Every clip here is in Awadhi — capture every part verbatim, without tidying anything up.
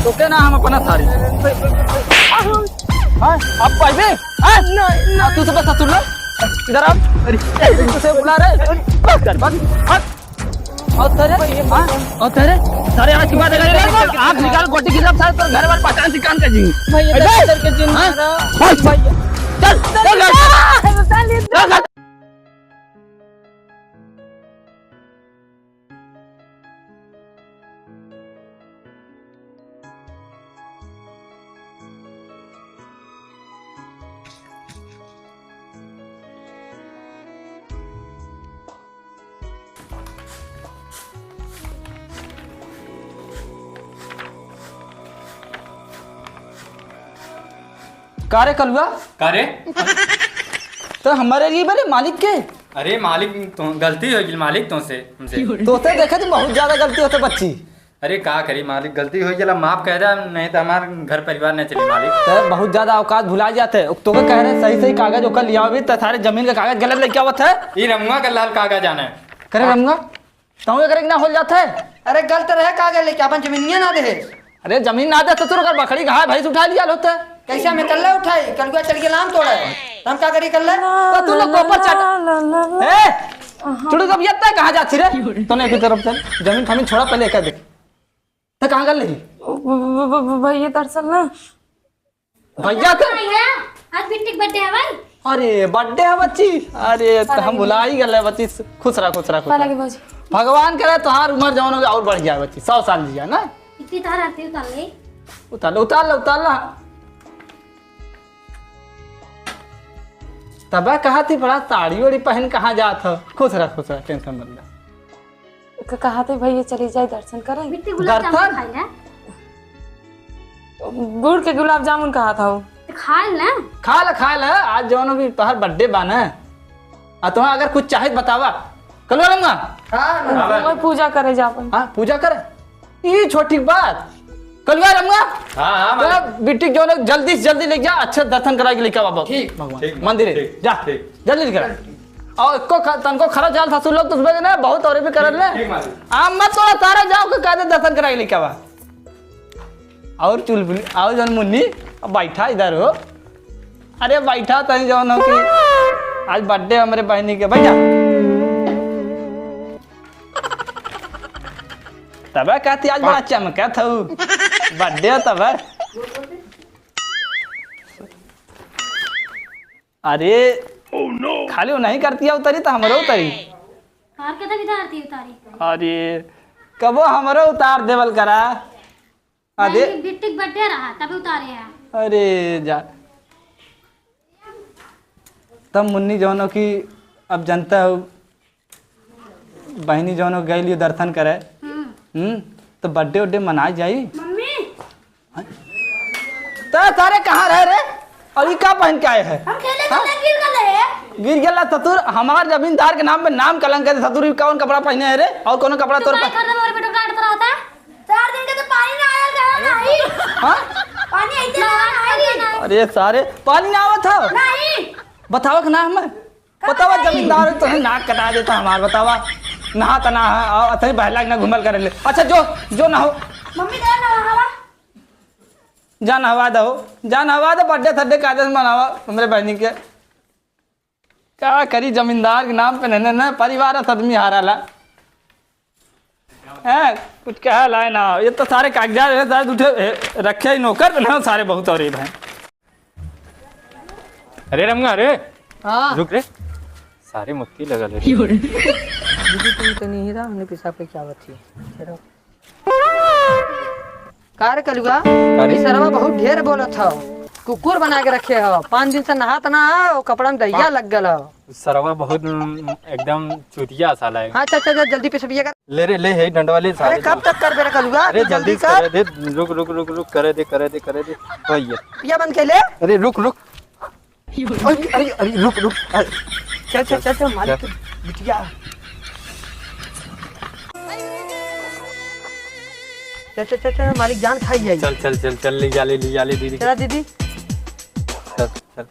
तोके ना हम अपना सारी। हाँ, अब पाइबे? हाँ? नहीं, नहीं। तू से बस ससुर ना। इधर आ। अरे, तू से बुला रहे। बस कर, बस। हट। और तेरे? हाँ? और तेरे? सारे आज की बात है, आँख निकाल, गोटी खिलाफ सारे तोर घर वाले पहचान से काम कर जी। भैया, अबे! दर्शन करके जिन हाँ? मारा। भाग। भैया। चल, चल, चल। चल, चल। का रे कलुआ? का रे? तो हमारे लिए बोले मालिक के? अरे मालिक, तो गलती हो गई मालिक, तोसे, हमसे। तोसे देखे तो बहुत ज्यादा गलती होते बच्ची। अरे का करी मालिक, गलती हो गया, माफ कह दे, नहीं तो हमार घर परिवार नहीं चली मालिक। तो बहुत ज्यादा औकात भुला जाते। तोके कह रहे सही सही कागज ओकर लियाओ भी, तो सारे जमीन का कागज गलत लेके आवत है। ई रमुआ का लाल कागज आना है। करे रमुआ, तहु एकरे के ना होल जात है? अरे गलत रहे कागज लेके, अपन जमीनिया ना दे। अरे जमीन ना दे ससुर, अगर बकरी घाय भैंस उठा लिया होता। कैसे हमें कल्ला उठाई, कलुआ चल के लाम तोड़े। हम का करी कल्ला? तो तू लोग गोबर चाट। ए, चुड़ू जब ये तय कहाँ जाती रे? तूने की तरफ चल, जमीन फमीन छोड़ा पहले एक देख। तो कहाँ कर ली? भ-, भ-, भ-, भ-, भैया दरअसल ना। भैया के? नहीं है, आज बिट्टी के birthday है भाई। अरे birthday है बच्ची, अरे तो हम भुला ही गए बच्ची। खुश रहा, खुश रहा, खुश पहला रहा। के भौजी। भगवान करे तोहार उम्र जवन हो और बढ़ जाए बच्ची, सौ साल जिया ना। इतनी तार आरती उतार ले। उतार ले, उतार ले, उतार ले। तबे कहा थी बड़ा साड़ी ओड़ी पहन कहाँ जात हो? खुश रह, खुश रह, tension मत ले। क-, कहा थे भैया चली जाए दर्शन करें। बिट्टी गुलाब जामुन दर्शन? खाई ना। गुड़ के गुलाब जामुन कहा था वो। तो खा ले ना। खा ले, खा ले, आज जौन भी तोहर birthday बा ना। आ तोहरा अगर कुछ चाहे तो बतावा। कलुआ रमुआ? हाँ, हाँ, भाई। पूजा करे जा अपन। हाँ, पूजा करे। ई छोटी बात। कलुआ रमुआ? हाँ, हाँ, तो मालिक। बिट्टी के जौन जल्दी से जल्दी लेके जा, अच्छे दर्शन कराए के लेके आवा बाबा। ठीक, भगवान। ठीक, मंदिर है। ठीक, जा। ठीक। जल्दी लेके आ। और एको ख-, तनको खर्च आल ससुर लोग तो उसमें ना बहुत और भी करल ले। ठीक, मालिक। आम मत तोड़ा, तारा जाओ के कायदे दर्शन कराए के लेके आवा। और चुलबुली, आओ जौन मुन्नी, अब बैठा इधर हो। अरे बैठा तनी जौन हो कि आज birthday हमरे बहनी के, बैठा। तबे कहती आज बड़ा चमकत हऊ। Birthday हो तबे। अरे, खाली वो नहीं करती है उतारी तो हमरो उतारी। कार के तभी आरती उतारी। अरे, कबो हमरो उतार देवल करा। अरे। नहीं, बिट्टी के birthday रहा, तभी उतारे हैं। अरे जा। तब मुन्नी जौनो की अब जनता हो, बहिनी जौनो गइल यो दर्शन करे। हम्म। हम्म, तो birthday उड्डे मनाए जाई। मम्मी। त सारे कहाँ रहे रे? और ई का पहन के आए है? हम खेले हाँ? खेले गिर गए हैं। गिर गेला ससुर, हमार जमींदार के नाम पे नाम कलंक है ससुर, ई कौन कपड़ा पहने है रे? और कौन कपड़ा तू तोर का पे? कर दे, मोरे बेटो काट रहा था। चार दिन के तो पानी ना आया, गया नहीं। हाँ? पानी आई थी ना, नहीं। अरे सारे, पानी ना आवत था? नहीं। बतावा के ना हमें। बतावा, जमींदार तोहे नाक कटा देता हमार, बतावा। नहा त ना है, और अतरी बहला के ना घूमल करे ले। अच्छा, जो, जो ना हो। मम्मी, जा नहावा। जा नहवा दो, जा नहवा दो, birthday थर्डे कायदे से मनावा हमरे बहनी के। का करी, जमींदार के नाम पे नैने न परिवार आदमी हाराला। हैं, कुछ कहा लाए ना, ये तो सारे कागजात है, सारे उठे, ए, रखे ही नौकर, तो ना सारे बहुत और हैं। अरे रमगा, अरे। हाँ। रुक रे। सारे मुत्ती लगल है। दीदी, तुम तनी ही रहा, हमने पेशाब पे क्या बात थी? का रे कलुआ? का रे? ई सरवा बहुत ढेर बोलत हौ। कुकुर बना के रखे हौ। पाँच दिन से नहात ना हौ, कपड़ा में दहिया लग गल हौ। सरवा बहुत, उम, एकदम चुतिया साला है। हाँ, चल, चल, चल, जल्दी पेशबिया कर। ले रे, ले, है डंडवा ले अरे, सारे। कब तक करबे रे कलुआ? अरे, तू जल्दी जल्दी कर। करे दे, रुक, रुक, रुक, रुक, करे दे, करे दे, करे दे। वही है। पिया बंद के ले। अरे, रुक, रुक। अरे, अरे, अरे, रुक, रुक। अरे, चल, चल, चल, चल, मालिक चल। के बिटिया। चल, चल, चल, चल, मालिक जान खाई जाई। चल, चल, चल, चल, ले जा, ले, ले जा, ले, दीदी। चला, दीदी। चल, चल।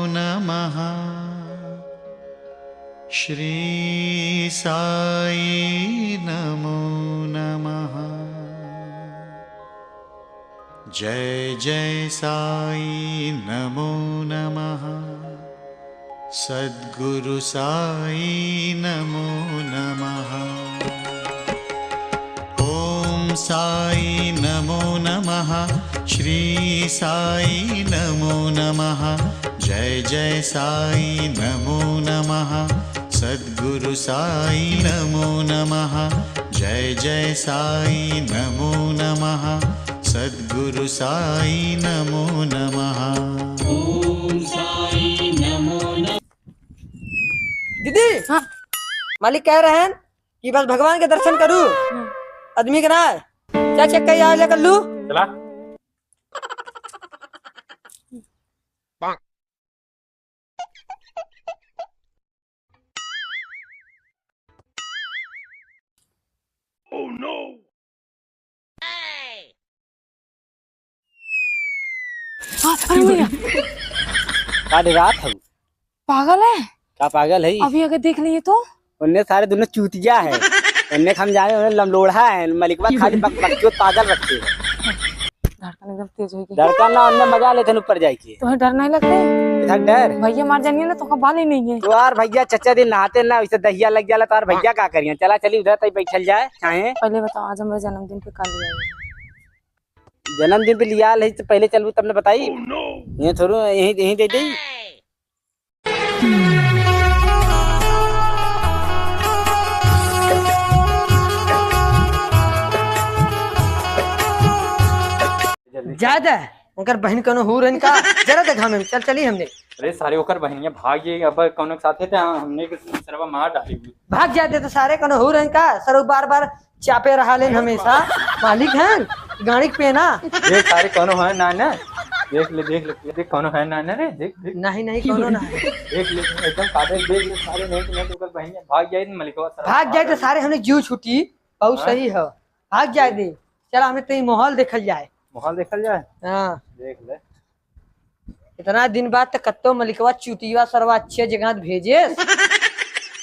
नमः। श्री साई नमो नमः। जय जय साई नमो नमः। सद्गुरु साई नमो नमः। ओम साई नमो नमः। श्री साई नमो नमः। जय जय साई नमो नमः। सद्गुरु साई नमो नमः। जय जय साई नमो नमः। सद्गुरु साई नमो नमः। ओम साई नमो नमः। दीदी, हाँ। मालिक कह रहे हैं कि बस भगवान के दर्शन करू, हाँ। आदमी के ना। क्या चेक कही आवे ले कल्लू? चला। Oh no! हाँ, अरे भैया। का डरात हऊ? पागल है? का पागल है? अभी अगर देख लिए तो? उनने सारे दोनों चूतिया है। उनने हम जाने, उनने लमलोढ़ा है, मलिकवा खाली बक बक के पागल रखे हैं। धड़कन एकदम तेज हो गई। धड़कन ना, उनने मजा लेते हैं ऊपर जाके। तुम्हें डर नहीं लगता है? इधर डर? भैया मार जानिए ना, तो का बाल ही नहीं है। तो यार भैया चचा दिन नहाते ना, इसे दहिया लग जाला, तो यार भैया का करिए? चला चली उधर तई बैठल जाए, चाहे। पहले बताओ, आज हमारे जन्मदिन पे का लिया है? जन्मदिन पे लिया ले, तो पहले चलबू तब न बताई। Oh no! ये थोड़ू यहीं, यहीं दे दे। ज्यादा उनकर बहिन कौनो हूर हन का? जरा देख हमें, चल चली हमने। अरे सारे ओकर बहिनिया भाग गई, अब कौनो के साथे थे, हमने के सरवा मार डाली। भाग जाए दे तो सारे कौनो हूर हन का? सरवा बार बार चापे रहा लेन हमेशा। मालिक हैं गाड़ी के पेना। देख सारे कौनो है ना ना, देख ले, देख ले, देख कौनो है ना ना रे, देख, देख। नहीं, नहीं, कौनो ना है। देख ले, एकदम कादर देख ले सारे, नहीं तो, नहीं तो ओकर बहिनिया भाग जाए, मलिकवा सारा भाग जाए तो सारे हमने जीव छुट्टी, बहुत हाँ? सही है, भाग जाए दे। चला, हमने तो ये माहौल देखल जाए। माहौल देखल जाए? हाँ। देख ले। इतना दिन बाद तो कत्तो मलिकवा चुतिया सरवा अच्छे जगह भेजे।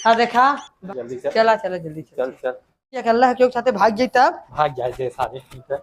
हाँ देखा। जल्दी चल। चला, चला, जल्दी चल। चल, चल। ये अल्लाह के साथे भाग जाई तब? भाग जाए दे सारे, ठीक है।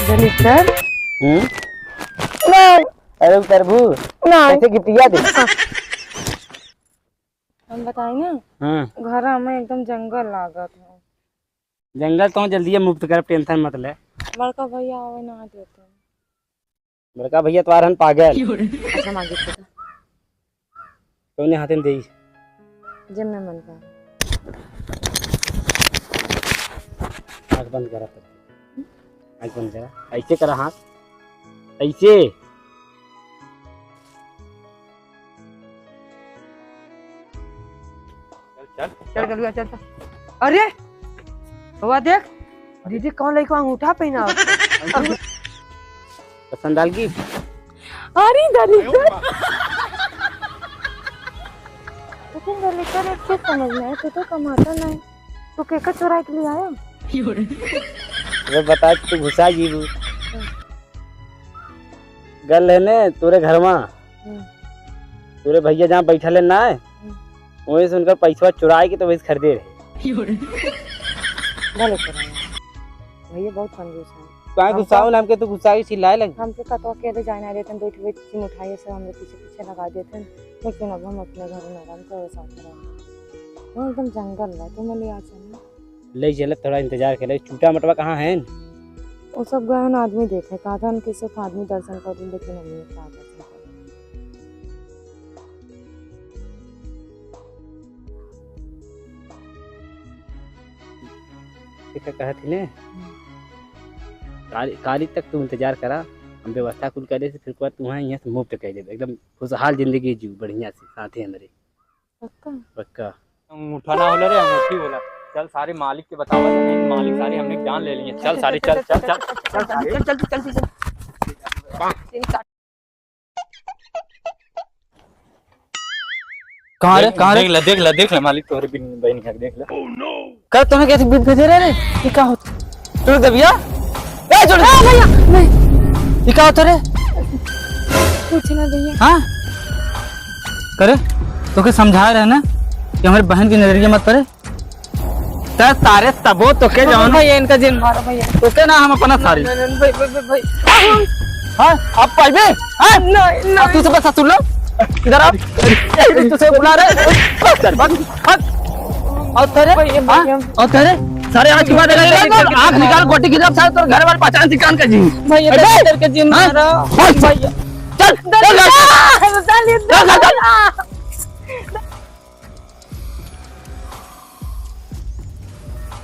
जनिस्टर? हम्म? नहीं। अरे प्रभु, नहीं। कैसे गिफ्टिया दे? हम बताई ना? हाँ। घर में एकदम जंगल लागत है। जंगल तो जल्दी मुक्त करब, tension मत ले। बड़का भैया आवे ना देते। बड़का भैया तोहार हन पागल। अच्छा, मांगे तो। कौने हाथे में देई? जब में मन का। आँख बंद करा तब। आँख बंद करा। ऐसे करा हाथ। ऐसे। चल, चल। चल, गलुआ, चल, चल। अरे, बउआ देख, दीदी कौन लइका अंगूठा पहना हो? पसंद आल की? अरे, दलिद्दर। लेकिन दलिद्दर एक चीज समझ में आए, तू तो कमाता नहीं, तू केकर चुराए के लिए आया? अबे बता, तू घुसा जीबू। गल है ने तोरे घर मा, हम्म। तोरे भैया जहाँ बैठल है ना, हम्म। वहीं से उनका पैसवा चुराए के तो वही से खरीदे रहे। भले चुराए। भैया बहुत कंजूस है। काहे हमको गुस्साओ ना हमके, तू गुस्सा के चिल्लाए लग। हमके कतवा अकेले जाए ना देते, बैठ बैठ की मिठाई से हमरे पीछे पीछे लगा देते, लेकिन अब हम अपने घर में आराम से साथ में रहेंगे। वो एकदम जंगल बा, तू मैं ले आ चल। ले चलत, थोड़ा इंतजार कर ले। चूटा मटवा कहाँ है? वो सब गए ना आदमी देखे, कहा था उनके सिर्फ आदमी दर्शन कर, लेकिन हम नहीं कहा दर्शन कर। ठीक है, कहत ही ने। हम्म। काली, काली तक तू इंतजार करा, हम व्यवस्था कुल करे से, फिर एक बार तू यहाँ से मुफ्त कर दे, एकदम खुशहाल जिंदगी जीव बढ़िया से, साथे हमरे। पक्का? पक्का। अंगूठा ना होला रे, अंगूठी होला। चल, सारे मालिक के बतावा, नहीं, मालिक सारे हमने जान ले लिए। चल, सारे, चल, चल, चल, चल, चल, चल, चल, चल, चल। कहाँ रे, कहाँ रे? देख ले, देख ले, देख ले, मालिक तोहरे बिन बहन के देख ले। कर तोहने कैसे बिन भेजे रे? ये का होत? तू दबिया? ए, छोड़। ए, भैया, नहीं। ये का होत रे? कुछ ना भैया। हाँ? करे? तोके समझाए रहे ना कि हमरे बहन की नजरिया मत पड़े। ते सारे तबो तोके जवान भैया, इनका जिन मारो भैया। तोके ना हम अपना सारी। नहीं, नहीं, भाई, भाई, भाई, भाई। हाँ? अब पाइबे? हाँ? नहीं, नहीं। अब तू से बस सुन लो। इधर आ। तू से बुला रहे। चल, भाग, भाग। और तेरे? भैया, हाँ? भैया। और तेरे? सारे आज के बाद अगर नहीं, नहीं, आँख निकाल, गोटी की तरफ सारे तोर घर वाले पहचान सिकान का जी। भैया, अबे! तेरे के जिन हाँ? मारो। भाई। चल, चल, चल, चल। चल, चल, चल।